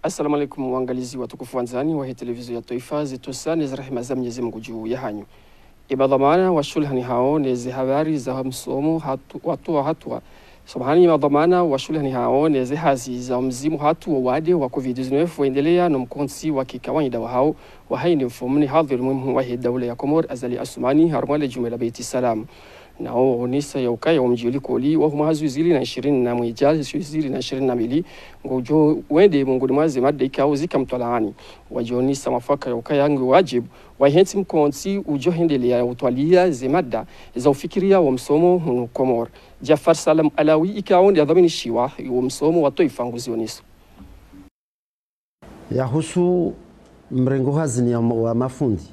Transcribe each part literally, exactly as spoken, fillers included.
Assalamu alaikum, waangalizi watukufu wandzani wahe televizio ya twaifa, zitsosa ne zirehema za Mwenyezi Mungu juu yahanyu. Emadhwamana washuhulihanihao ne zihabari za msomo hatu-, watowa hatuwa. Samahani, emadhwamana washuhulihanihao ne zihazi za mzimu hatru wa wade wa covid dix-neuf waendelea no mkontsi wa kikawaida wahao wa haina mfumo ne hadhwiri muhimu wahe daula ya Komori Azali Assoumani harumwa le jumba la Beit Salam. Nao waonesa ya ukaya wo mdjio likoli wa humwaha zihwi zili na ishirini na mwedja, zihwi zili na ishirini na mbili, ngodjo wende mongoni mwa ze mada ikao zika mtwalaani. Wadjionesa mwafaka ya ukaya nge wadjibu wahentsi mkontsi udjo hendelea utwalia ze mada za ufikiria wo msomo hunu Komori. Jafar Salam Alawi ikao nde adhwaminishiwa wo msomo wa twaifa nguzioneso. Yahusu mrengo hazini ya, wa mafundi.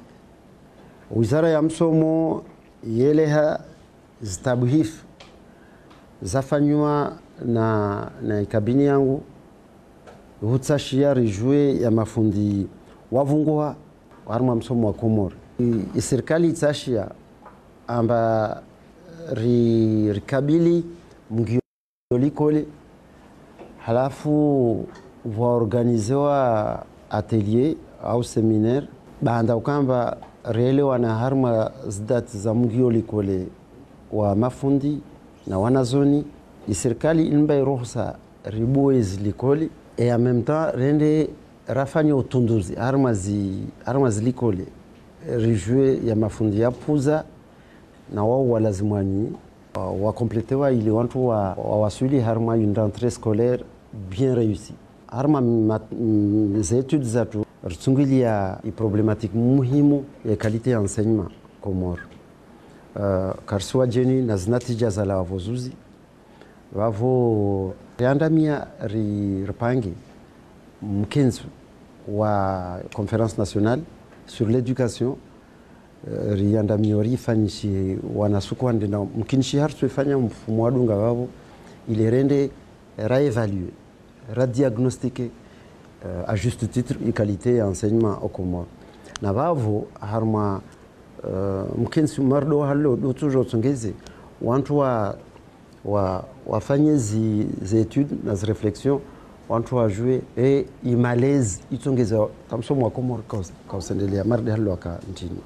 Wizara ya msomo yeleha zitabuhifu zafanywa na, na ikabini yangu, hutsashia ridjuwe ya mafundi wavunguha harumwa msomo wa Komori. I, isirikali itsashia amba ri, rikabili mngio likoli, halafu pvwaorganizewa atelier au séminaire, baanda ukamba rielewana harumwa zidati za mngio likoli wa mafundi na wanazioni, isirikali ilimba iruhusa ribuwe zilikoli, et en même temps rende rafanye utunduzi harumwa zi, harumwa zilikoli, ridjuwe ya mafundi yapvuza, na wao walazimwani, wa, wakompletewa ili wantru wa, wawaswili harumwa une rentrée scolaire bien réussie. Harumwa ma, mm, ze études zatru, ritsungiliya i problématique muhimu ya qualité ya enseignement Komori. Euh, karisiwa djeni na zinatija zalawa pvo zuzi. Pvapvo riandamia ri, ripange mkentsi wa Conférence Nationale sur l'Éducation, eh, riandamio rifanyishe wanasuku wande na mkinishiha ritsoifanya mfumo wadunga pvapvo, ili rende ra évaluer, ra diagnostiquer, eh, à juste titre, i qualité ya enseignement aux Comores. Na pvapvo, harumwa, eh, mkentsi mardo halo, do toujours tsongeze, wantru wa wa, wafanye zi, zi études na zi réflexions, wantru wadjuwe, e, i malezi, itsongeza, ka msomo wa Komori kaus-, kausendelea, marde halo waka ntrini.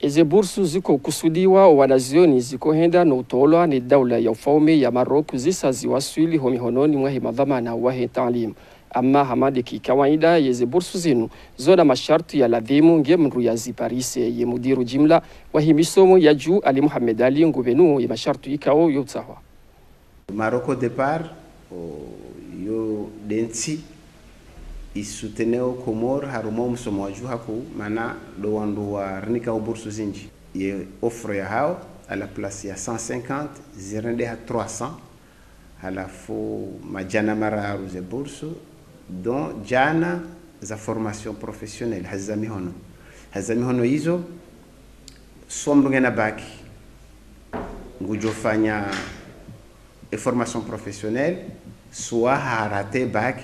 Eze bursu ziko kusudiwa wanazioni ziko henda no utolwa ne daula ya ufaume ya Maroc zisa ziwaswili ho mihononi mwahe madhwamana wahe taalimu. Ama hama de kikawaida yeze bursu zinu, zona masharti ya ladhimu nge mndru yaziparise. Ye mudiru jimla wahe misomo ya juu Ali Mohamed Ali ngupvenuo ye masharti ikao yo utsahwa. Maroc au départ, o, yo de ntsi isouteneo Comores harumwa o msomo wa juu hakuu, mana ndo wandru warinika o bursu zinji. Ye offre yahao, à la place ya cent cinquante, zirendeha trois cents. Halafu madjana mararu ze bursu, dont djana za formation professionnelle, hazi za mihono. Hazi za mihono izo, swa mndru ngena bac, ngudjofanya e formation professionnelle, swa harate bac,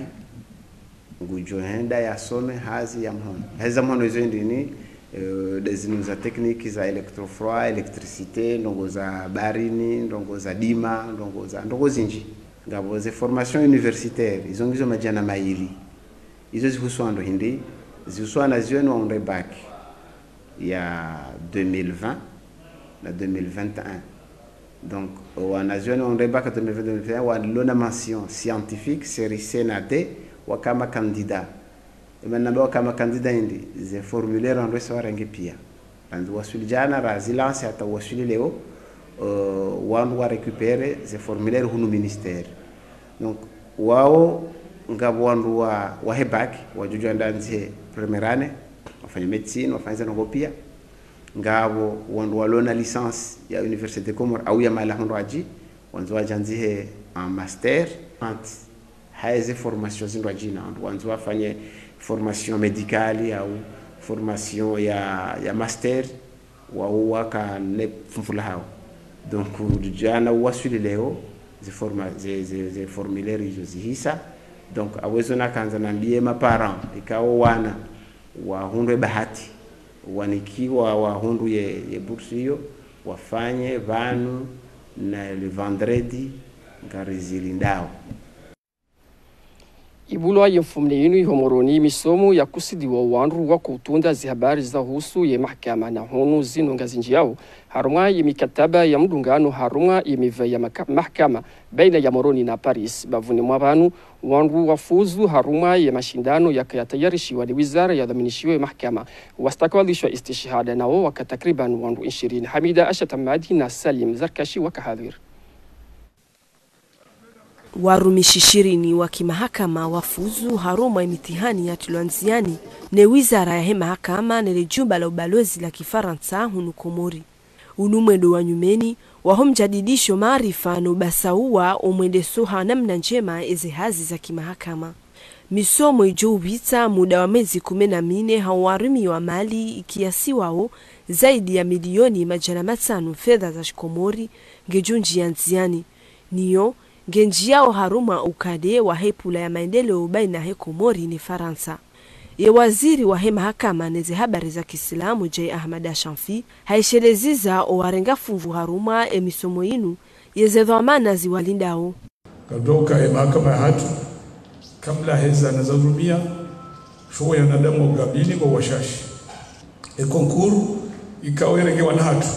ngudjo henda yasome hazi ya mhono. Hazi za mhono izo ndini, eh, de zinu za technique za électrofroid, électricité, ndrongoo za baharini, ndrongoo za dima, ndrongoo za, ndrongoo zinji. Ngapvo ze formation universitaire, izo ngizo madjana mayili. Izo zihusu wandru hindri, zihusu wanazioni wahundre bac ya deux mille vingt na deux mille vingt et un. Donc, wanazioni wahundre bac deux mille vingt, deux mille vingt et un, walona mention scientifique, série C na D, waka ma candidat. Ema namba waka ma candidat hindri, ze formulaire wandru wesa warenge pia. Randzi waswili djana, razilance hata waswili leo, euh, wandru wa récupérer ze formulaire hunu ministère. Donc, wao ngapvo wandru wa, wahe bac, wadjodjo enda ndzihe première année, wafanye médecine, wafanye ze ndrongoo pia. Ngapvo wandru walona licence ya Université des Comores, au ya mahala hondro wadji, wandzo wadje wandzihe en master. Ant, haye ze formation zindru wadjina, wandru wandzo wafanye formation médicale, au formation ya, ya master, wao waka ne pfumvu lahao. Donc, djana waswili leo, ze forma-, ze, ze, ze formulaire izo zihisa. Donc, awezo nakandza nambiye ma parents, ikao wana, wahundre bahati, wanikiwa wahundru ye, ye bourse iyo, wafanye pvanu na le vendredi ngarizilindao. Ibulwa ye mfumone yinu iho Moroni misomo ya kusudiwa wandru wa kutunda zihabari za uhusu ye mahakama na hunu zinu ngazindjiao harumwa ye mikataba ya mdungano harumwa ye miva ya maka-, mahakama baina ya Moroni na Paris. Bapvuni mwa pvanu, wandru wafuzu harumwa ye mashindano yakaya tayarishiwa ni wizara ya dhwaminishiwa ye mahakama wastakbalishwa istishhada nawo waka takriban wandru ishirini. Hamida Ashat Ahmadi na Salim Zarkashi waka hadhwir. Warumishi ishirini wa kimahakama wafuzu harumwa ye mitihani yatrilwa ndziani ne wizara yahe mahakama ne le jumba la ubalozi la Kifarantsa hunu Komori. Unu mwendo wa nyumeni waho mjadidisho maarifa no ubasauwa omwendeso ha namna ndjema eze hazi za kimahakama. Misomo ijo upvira muda wa mezi kume na mine ha uwarumiwa mali ikiasiwao zaidi ya milioni madjana matsanu fedha za shikomori ngejo ndjiya ndziani. Niyo ngendjiyao harumwa ukade wahe pula ya maendeleo baina he Komori ne Farantsa. Ye waziri wahe mahakama neze habari za kiislamu J Ahmada Chanfi haisheleziza owarenga funvu harumwa emisomo yinu yeze dhwamana ziwalindao. Kadoka ye mahakama yahatru, kabla heza na za urumia, sho wanadamu wa ugabini ngwao washashi. E concours ikao irengewa na hatru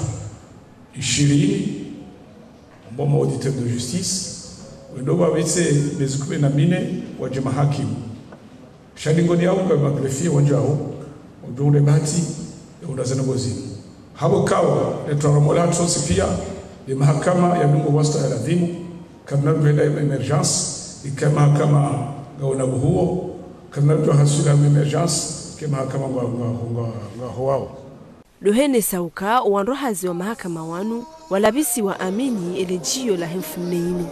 ishirini, mbo ma auditeurs de justice, wendo wapvitse mezi kume na mine waje mahakimu. Sha ndingoni yao ngapvo ma greffiers wandji waho, wadjo unde bahati ya unda zena ngozi. Hapvo kawa, le twara mola hatru sontsi pia, le mahakama ya dungo wasta ya ladhimu, kamina rudjo henda ye émergence, ike mahakama ngaona buhuo, kamina rudjo haswila ye émergence, ke mahakama ngwa, ngwa, ngwa, ngwa howao. Ndo hene sauka, owandru hazi wa mahakama wanu, walapvisiwa amini ele jiyo lahe mfumone yinu.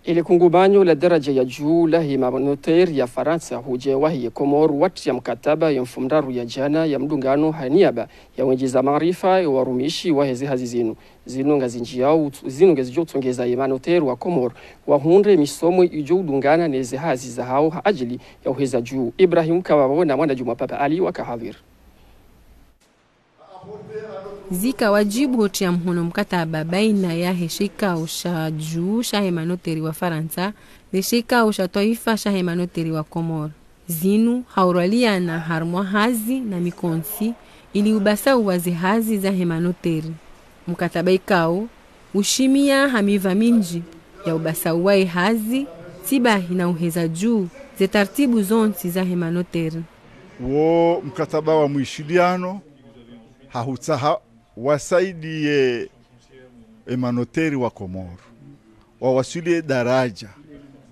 Ele kungumanyo la daraja ya juu lahe manotaire ya Farantsa huje wahe ye Komori watia mkataba ye mfumoraru ya jana ya mdungano ha niaba ya wendjeza maarifa ye warumishi waheze hazi zinu. Zinu ngazindjiyao ut-, zinu ngazijo utsongeza ye manotaire wa Komori wahundre misomo ijo udungana neze hazi zahao ha ajili ya uheza juu. Ibrahim Kababo na Mwana Juma Papa Ali waka hadhwir. Zika wajibu hutia mhono mkataba baina yahe shikao sha juu shahe manotaire wa Farantsa ne shikao sha twaifa shahe manotaire wa Komori. Zinu ha urwaliana harumwa hazi na mikontsi ili ubasauwa ze hazi zahe manotaire. Mkataba ikao ushimia ha miva mindji ya ubasauwa ye hazi, tsibahi na uheza juu ze taratibu zontsi zahe manotaire. Wo mkataba wa mwishiliano ha hutsaha wasaidiye e manotaire wa Komori wawaswili ye daraja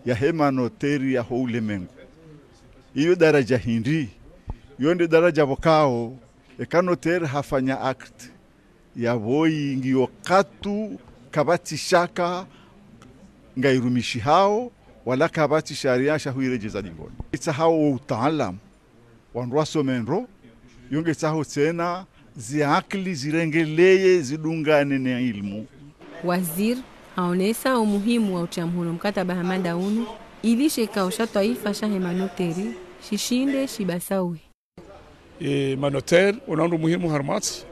yahe manotaire yaho ulemengu. Iyo daraja hindri? Iyo nde daraja pvokao eka notaire hafanya acte, yapvo ingiyo katu kapvatsi shaka ngairumishihao, wala kapvatsi sharia sha huiredjeza dingoni. Itsahao wo utaalamu, wandru wasome ndro, yo ngetsaho tsena ziakili zirengeleye zidungane ne ilmu. Waziri haonesa umuhimu wa utia mhono mkataba hama nda unu, ili shikao sha twaifa shahe manotaire shishinde shibasauwe. E manotaire, wona wandru muhimu harumwa ntsi.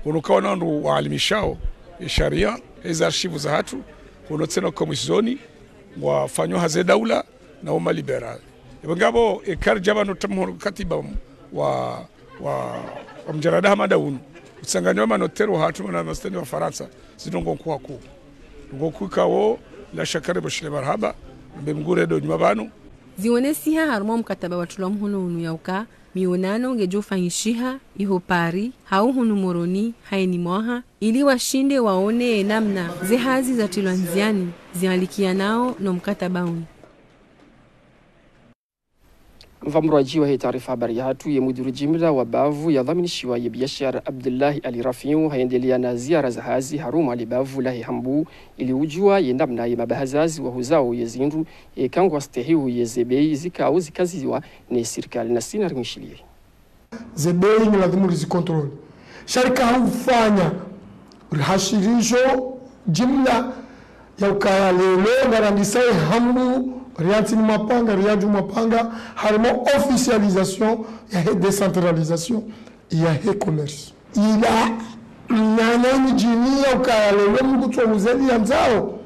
Wona uka wona wandru waalimishao e sharia, eze archives zahatru, wona tsena uka mwisoni, ngwafanyao hazi ye daula, na wo ma libéraux. Epvo ngapvo, eka ridja pvanu ritria mhono katiba wa, wa, wa mjarada hama nda unu, utsanganya wa manotaire wahatru na masteni wa Farantsa, zindrongoo nkuu hakuu. Ndrongoo nkuu ikao, la shaka repvo shile marahaba, mbe Mngu rende nyuma pvanu. Zionesiha harumwa mkataba watrilwa mhono unu ya uka, mionano ngejo ufanyishiha iho Paris, hau hunu Moroni, ha yeni mwaha, ili washinde waone namna ze hazi zatrilwa ndziani zialikianao no mkataba unu. Mvamrwaji wahe taarifa habari yahatru, ye mudiri jimla wa bavu ya dhwaminishiwa ye biashara Abdullahi Ali Rafiu haendelea na ziara za hazi harumwa le bavu lahe Hambu ili ujua ye namna ye mabahazazi wahuzao ye zindru, eka ngwastehiwo ye ze bei zikao zikaziwa ne sirikali. Nasi narimwishiliye. Ze bei ni lazimu rizikontrole. Sha rika hufanya rihashirisho jimla ya ukaya leo ngarandisa ye Hambu, riantsini mwa panga, rianju mwa panga, harimwa officialisation yahe décentralisation yahe commerce. Ila mnana ni jini ya ukaya leo mdru tso huzeli yandzao.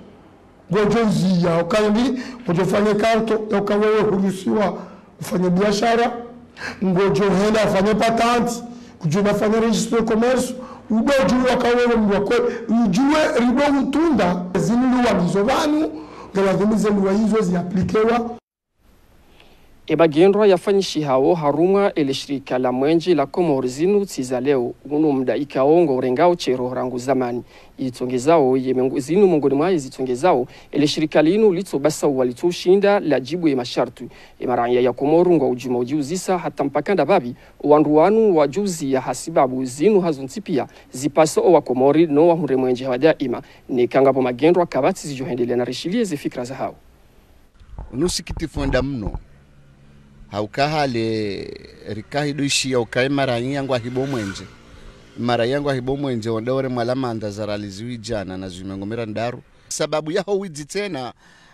Ngodjo ndziya, ukaindi, ngodjo fanye karto, ya uka wewe huruhusiwa ufanye biashara, ngodjo henda fanye patente, kudjo na fanye registre de commerce, udodjuwa uka wewe mndru wa kweli, udjuwe rido utunda, zinu lwa ngizo pvanu, ngeladhimu ze lwa izo ziaplikewa. Emagendrwa yafanyishihao harumwa ele shirika la mwenje la Komori zinu tsi za leo, unu mda ikao ngo urengao sheo rangu zamani. Itsongezao ye mengo-, zinu mongoni mwa izitsongezao, ele shirika linu litso basa walitso ushinda ladjibu ye mashartu. Emaraya ya Komori ngo udjuma udjiuzisa hata mpaka ndapvapvi, wandru wanu wadjuzi ya hasibabu zinu hazontsi pia, zipasa owa Komori no wahundre mwenje wa daima. Neka ngapvo magendrwa kapvatsi zidjo hendelea na rishilie ze fikira zahao. Unu usikitifu wenda mno. Hauka hale rikahi do ishiya uka emaraya ngwahibo mwenje. Emaraya ngwahibo mwenje wonda ore mwalamanda za rali ziwi djana na ziwi mengo mirandaru. Sababu yaho widzi tsena,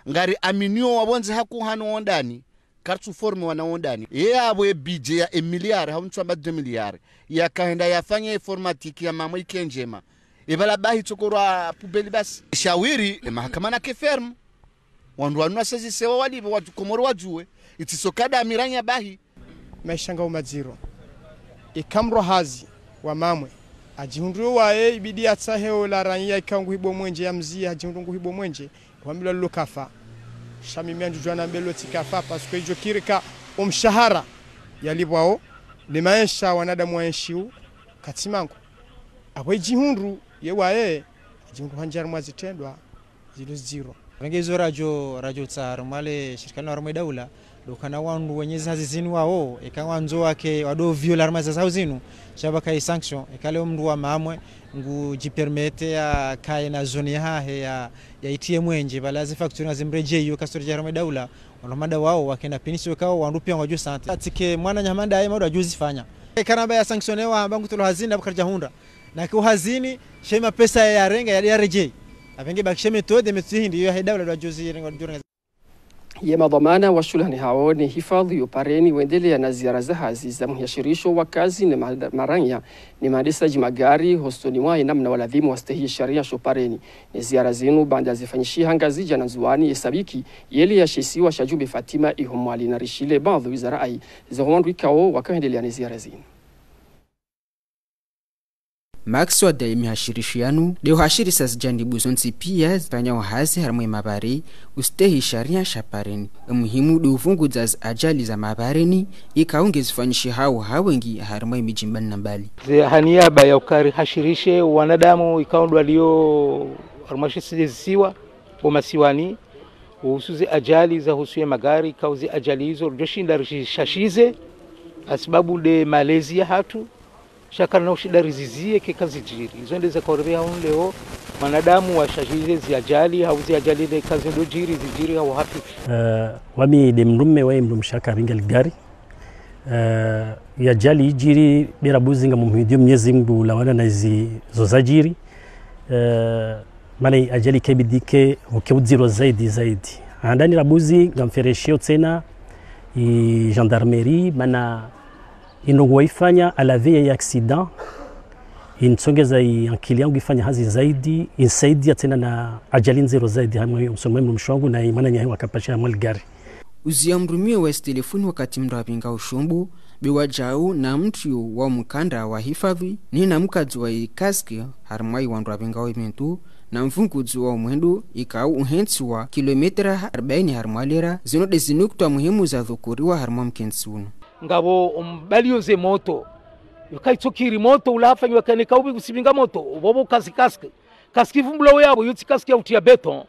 ngari aminio wapvondze haku hanu wondani, kartsu forme wana wondani. Ye apvo e budget ya emiliare, hau ntswamba deux milliards. Yakahenda yafanye informatique ya mamwe ike ndjema. Epvala bahi tsokorwa poubelle basi. Shawiri, emahakama nake ferme. Wandru wanu wasazisewa walipve, wandru Komori wadjuwe. Itsiso kada amiranya bahi. Maesha ngao madziro. Eka mdru hazi wa mamwe, adjihundru waye ibidi atsahe ola raya ika nguhibo mwenje ya mziya, adjihundru nguhibo mwenje, wambilwa lilo kafa. Sha mimi andjudjuwa nambe lilo tsi kafa, parce que idjo kiri ka omshahara yalipvwao, ne maesha wanadamu waenshiu, katsi mangu. Apvo idjihundru, ye waye, adjihundru handjia harumwa zitrendwa zilo ziro. Pvenge izo radjo, radjo tsaha harumwa le shirika linu harumwa edaula, ndo ukana wandru wenye zihazi zinu wao, eka wandzo wake, wado viola harumwa zihazi zao zinu, sha pvaka i sanction, eka leo mndru wa mamwe, ngudjipermete yakaye na zone yahahe ya, ya itriye mwenje, pvala ze facture ngazimredjeyi, iyo kastori dja harumwa edaula, wandru mada wao, wakena pinisi wekao, wandru pia ngwadjo sante. Atsike mwananya hama ndaye, mada wadjuzifanya. Eka namba ya sanctionnewa, hamba ngutolwa hazini, apvo karidjahundra. Na ke uhazini, she mapesa yarenga, ya, yaredjeyi. Apvenge bakishe méthode, méthode hindri, iyo yahe daula ndo wadjuzi renga, wadjurenga. Ye madhwamana wa shulani hao ne hifadhwi yo pareni wendelea na ziara za hazi za muhiashirisho wa kazi ne ma-, maranya ne maendesadji magari hosoni mwaye namna waladhimu wastehi sharia sho pareni. Ne ziara zinu baanda zifanyishiha Ngazidja na Ndzuwani ye sabiki yele ya she isiwa sha Djumbe Fatima iho Mwali na rishile baadhwi za rai za wandru ikao wakahendelea ne ziara zinu. Makswada ye mihashirisho yanu, de uhashirisa zidjanibu zontsi pia zifanyao hazi harimwa ye mabari, ustehi sharia sha pareni. Emuhimu de uvungudza zi ajali za mabareni, ikao ngezifanyishihao ha wengi harimwa ye midji mbali na mbali. Ze ha niaba ya ukari hashirishe wanadamu ikao ndo walio harimwa she isiwa, o masiwani, uhusu ze ajali zahusu ye magari, ikao ze ajali izo, rudjoshinda rishashize, hasibabu de malezi yahatru, sha karina ushinda rizizie ke kazidjiri. Izo nde zakaorevea hunu leo, mwanadamu washajize zi ajali, hau zi ajali ne kazindo djiri, zidjiri hau hapi. Eh, wami de mdrume waye mdrumshe aka ringa ligari. Eh, ye ajali idjiri, bera buzi ngamumhidio Mnyezi Mngu ulawana na izi zo zadjiri. Eh, mana ye ajali kebidike, uke udziro zaidi, zaidi. Handani rabuzi, ngamfereshio tsena, i gendarmerie, mana indrongo waifanya à la veille ya accident, intsongeza i ankili yangu ifanya hazi zaidi, insaidia tsena na ajali ndziro zaidi, hamwe msomo mdrumshe wangu na imana nyahe wakapasha hamwe ligari. Uziya mdrumio wa isi telefoni wakati mdru apvinga ushombo, be wadjau na mtrio wa mkanda wa hifadhwi, ni na mkadzi wa ikaski, harimwa i wandru apvingao imentu, na mvungudzo wa umwendo, ikao uhentsiwa kilometra arbaini harimwa lera, zino de zinukta muhimu zadhukuriwa harimwa mkentsi unu. Ngapvo ombalio ze moto. Yuka itsokiri moto ula hafanyiwa kane kaubi kusipvinga moto. Upvopvo kasi kaski. Kaski ivumbulwao yapvo, yo tsi kaski ya utriya béton.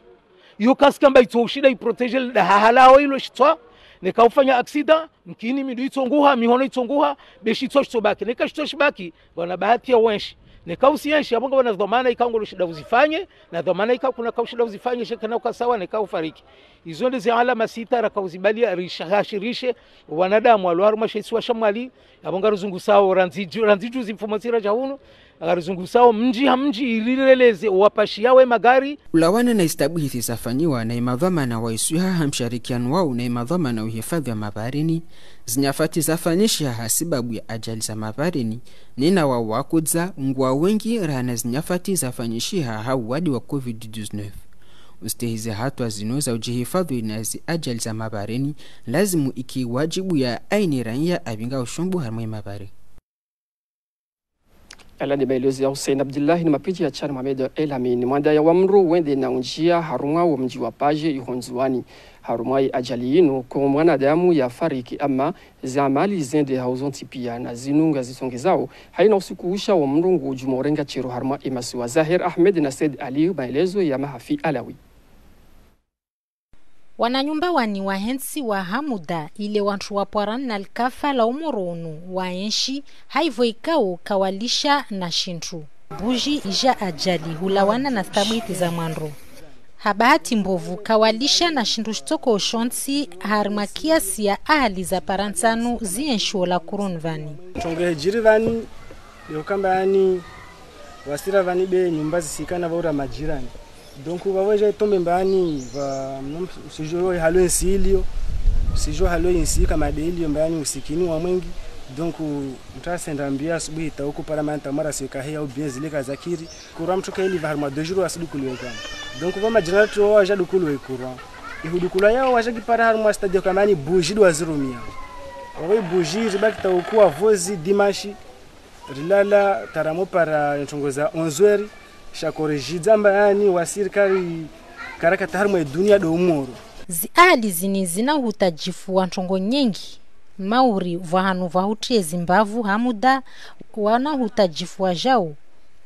Yo kaski amba itso ushinda iprotégé le dahaha laho ilo shitswa. Neka ufanya accident, mkini mindru itsonguha, mihono itsonguha, be shitswa shitsobaki. Neka shitswa shibaki, ngwana bahati ya wenshi. Neka usienshi, apvo ngapvana dhwamana ikao ngolo shinda uzifanye, na dhwamana ikao kuna kaushinda uzifanye, she kana ukasawa, neka ufariki. Izo nde zi alama sita rakauzibaliya rishahashirishe wanadamu walo harumwa she isiwa sha Mwali, apvo ngaruzungusao randzi dju-, randzi djuzi mfumo tsira dja hunu, ngaruzungusao mdji ha mdji irireleze wapashiao ye magari. Ulawana na istabuhithi zafanyiwa na imadhwamana wa iswiha ha msharikiano wao na imadhwamana uhifadhwi wa mabaharini, zinyafati zafanyishiha hasibabu ya ajali za mabaharini, nena wao wakudza ngwa wengi rahana zinyafati zafanyishiha ha uwadi wa covid dix-neuf. Ustehi ze hatua zinu za udjihifadhwi na zi ajali za mabareni, lazimu iki wadjibu ya aina raiya apvinga ushumbu harumwa ye mabare. Yala nde maelezo ya Hussein Abdillahi na mapviri ya Chan Mohamed El Amin. Mwandaya wa mdru wende na undjia harumwa wo mdji wa Paje iho Ndzuwani. Harumwa ye ajali yinu, ko mwanadamu ya fariki, ama ze amali zende hau zontsi pia, na zinu ngazisongezao, haina usiku usha wa mdru ngudjo urenga shiro harumwa ye masiwa. Zahir Ahmed na Said Ali, maelezo ya Mahafi Alawi. Wananyumba wani wahentsiwa ha muda ile wandru wa pvarani na likafa la umoro unu waenshi, haivo ikao kawalisha na shindru. Buji ija ajali hulawana na stabwiti za mwandro. Ha bahati mbovu kawalisha na shindru shitsoko shontsi harumwa kiasi ya ahali za parantsanu zienshio la kuruni vani. Trongo hejiri vani, yo kamba yani wasira vani be nyumba zisikana vaura majirani. Donc vavo ja itombe mbani va msijo halo insi ilio, msijo halo insi kama de ilio mbani usikini wa mwengi. Donc mtru asenda mbia asubuhi ta uku para manta mara sio kahe ya ubien zile kazakiri. Courant mtru kaili va harumwa deux jours asidi kulwe kama. Donc va majirani tu waja dukulwe courant. Ihudukulwa yao waja kipara harumwa stade kama ni buji ndo wazirumia. Wawe buji ribaki ta uku wa vozi dimanche. Rilala ta ramo para ntrongo za onze heures, sha ko rijidza amba yani wasirikali karakata harumwa ye dunia ndo umoro. Zi ahali zini zina uhutajifu wa ntrongo nyengi, mauri vwahanu vwahutrie zimbavu ha muda, wana uhutajifu wajao,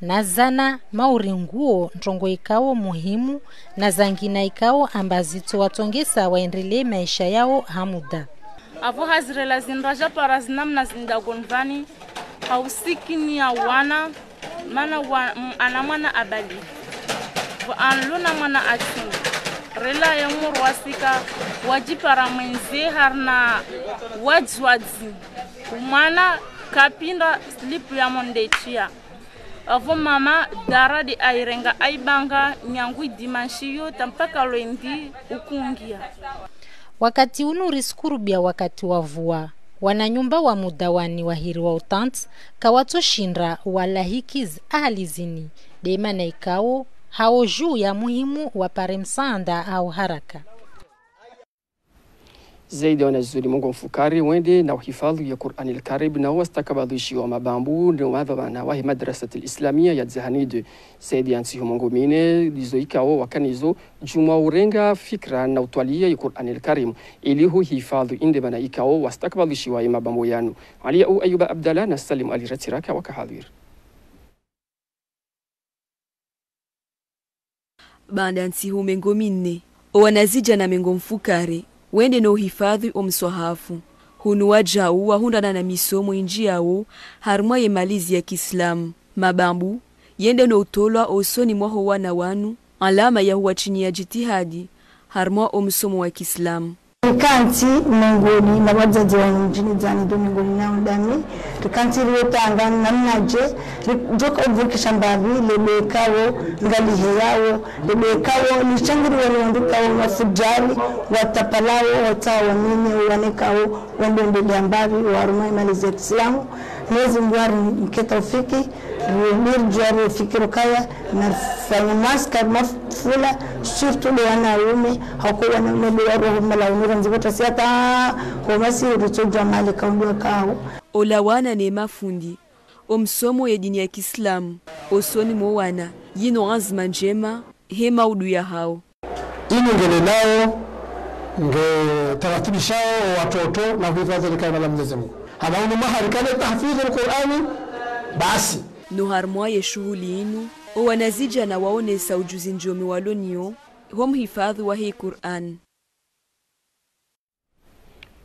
na zana, mauri nguo, ntrongo ikao muhimu, na zangina ikao amba zitso watsongesa waendelee maesha yao ha muda. Avo hazirela zindraja para zinamna zindago nvani, ha usikini ya wana, mana wa, m-, ana mwana abali. Vo anlo na mwana atsinga. Rela ye moro wasika, wajipara mwenze harina wadzwadzi. Mwana kapinda slip ya mondechia. Avo mama dara de airenga aibanga nyangu dimanche yo ta mpaka lwendi ukungia. Wakati unu risikurubia wakati wa vua. Wananyumba wa muda wani wahiri wa utant, kawatsoshindra walahiki zi ahali zini, de mana ikao, hao juu ya muhimu wapare msaanda hau haraka. Zaidi ya wanazuoni mengo mfukare wende na uhifadhwi ya Qur'an al-Karim na wastakabadhishiwa mabambu ni wadhwamana wahe Madrasat al-Islamia ya Dzahani deux. Zaidi ya ntsihu mengo mine ndizo ikao wakanizo djumwa urenga fikra na utwalia ya Qur'an al-Karim ili huhifadhwi inde mana ikao wastakabadhishiwa ya mabambu yanu. Ali Ayuba Abdallah na Salim Ali Ratiraka wakahadhwiri. Baanda ntsihu mengo mine, owanazidjana mengo mfukare wende no uhifadhwi omswahafu. Hunu wajau wahundrana na misomo indji yao harumwa ye malizi ya kiislamu. Mabambu yende no utolwa osoni mwaho wana wanu, alama ya huwatsiniya jitihadi harumwa omsomo wa kiislamu. Rikantsi mengoni na wadzadze wanu mdjini Dzahani ndo mengoni nao ndami. Rikantsi riwotanga namnaje ri-, ridjoka uvukisha mbapvi lebe ikao ngaliheyao, lebe ikao lishangiriwa ni wandru ikao mafudjari, watapalao, watawa mine, wanekao wandru ndele ya mbapvi harumwa ye malizi ya kiislamu. Mwenyezi Mungu ari mke taufiki, rihubiri djua rifikiri kaya, na rifanye maska mafula, surtout ndo wanaume, hauka wanaume ndo wa roho mala unura nzibo tasiata, homasi ritsodjua mali kaundwa kao. Olawana ne mafundi, omsomo ye dini ya kiislamu, osoni mwo wana, yinu anzima ndjema, he maudu yahao. Inu ngelelao, nge taratibishao watoto na huhifadhwi le kalima la Mwenyezi Mungu. Hama unu maha rikane tahfidhul Qur'ani, basi. No harumwa ye shuhuli inu, owanazidjana waonesa ujuzi ndjomi walo nao, ho mhifadhwi wahe Qur'an.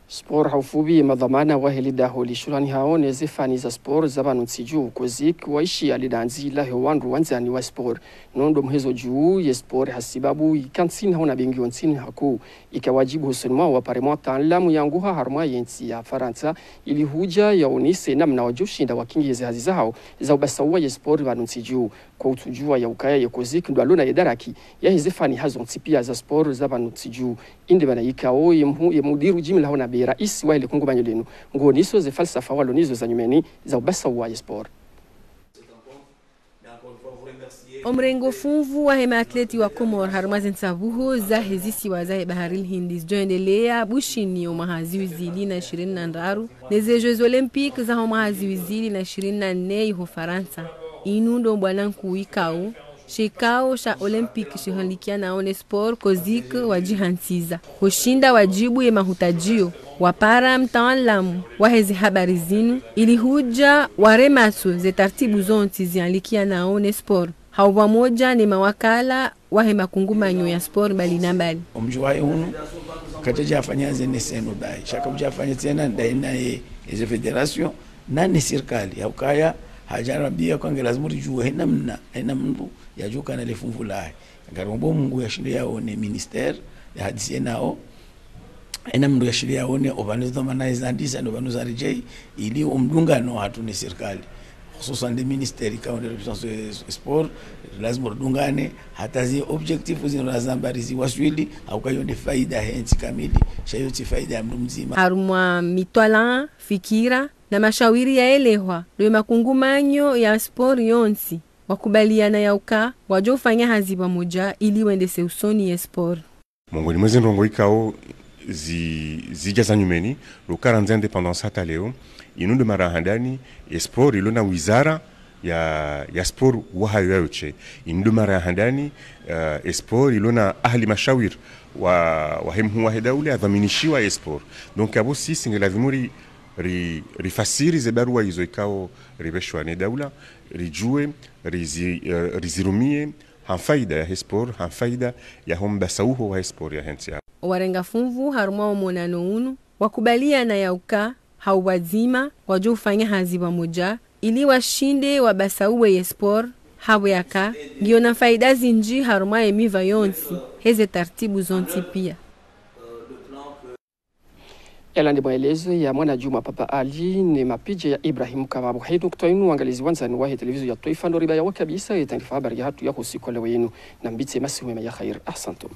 Sport ha ufupvi, ye madhwamana wahe lidaho lishulanihao ne ze fani za sport za pvanu ntsi juu, COSIC, waishia lidandzi lahe wandru wandzani wa sport. No ndo muhezo juu ye sport hasibabu ika ntsini hauna bengi yo ntsini hakuu. Ika wajibu hosoni mwao wapare mwataalamu yanguha harumwa ye ntsi ya Farantsa, ili hudja yaonese namna wadjoshinda wakingiye ze hazi zahao za ubasauwa ye sport pvanu ntsi juu. Kwa utsudjua ya ukaya ye COSIC ndo alona ye daraki yahe ze fani hazo ntsi pia za sport za pvanu ntsi juu. Inde mana ikao ye mhu-, ye mudiru jimla haona be raisi wahe le kungumanyo linu, ngonisao ze falsafa walo nazo za nyumeni za ubasauwa ye sport. Omrengo funvu wahe maatleti wa Komori harumwa ze ntsabuho zahe zisiwa zahe Bahari l'Hindi zidjoendelea Bushini omwaha zihwi zili na ishirini na ndraru, neze Jeux Olympiques zaho mwaha zihwi zili na ishirini na nne iho Farantsa. Inu ndo mbwana nkuu ikao she ikao sha Olympique shihanlikianao ne sport, COSIC, wadjihantsiza hushinda wadjibu ye mahutajio, wapara mtaalamu wahe ze habari zinu ili hudja warematso ze tartibu zontsi zihanlikianao ne sport, ha upvamodja ne mawakala wahe makungumanyo ya sport mbali na mbali. Omdji wahe unu, kadjadja afanya ze ne C N O bahi, sha kadjadja afanya tsena ndaye naye eze fédération, na ne sirikali, ha ukaya hadja arambia kwa nge lazimu ridjuwe he namna, he namna mndru yadjuka na le funvu lahe. Ngarombo Mungu yashinde yaone ministère, yahadisi nao, he namna mndru yashinde yaone opvanu ze dhwamana ezandisa, no pvanu zaridjei, ili omdungano hatru ne sirikali, hususan nde ministère ikao nde représentation sport, lazimu ridungane, hata ze objectifs zinu razamba riziwaswili, ha ukaya yo nde faida he ntsi kamili, sha yo tsi faida ya mndru mdzima. Harumwa mitwalaa, fikira, na mashawiri yaelehwa, ndo ye makungumanyo ya sport yontsi wakubaliana ya uka wadjo ufanya hazi pvamodja ili wendese usoni ye sport. Mongoni mwa ze ndrongoo ikao zi-, zidja za nyumeni, ndo uka randzi indépendance hata leo, inu ndo mara ya handani ye sport ilo na wizara ya, ya sport wahayo yayo she. Inu ndo mara ya handani, eh, ye sport ilo na ahali mashawiri wa, wahe mhuu wahe daula yadhwaminishiwa ye sport. Donc, apvo sisi nge lazimu ri, ri, rifasiri ze barua izo ikao ripveshwa ne daula, ridjuwe, rizi-, eh, rizirumie ha faida yahe sport, ha faida yaho mbasauho wahe sport yahe ntsi ya. Owarenga funvu harumwa omonano unu wakubaliana ya uka ha upvwadzima wadjo ufanya hazi pvamodja ili washinde wabasauwe ye sport, hapvo yaka ngiyo na faida zindji harumwa ye miva yontsi, heze tartibu zontsi pia. Yala nde maelezo ya Mwana Djuma Papa Ali, ne mapicha ya Ibrahim Kamabu. He nukta inu, wangalizi wandzani wahe televizio ya twaifa, ndo ribaya wa kabisa ye taarifa habari yahatru ya usiku wa leo yinu. Nambitse masihu mema ya khair. Ahsantum.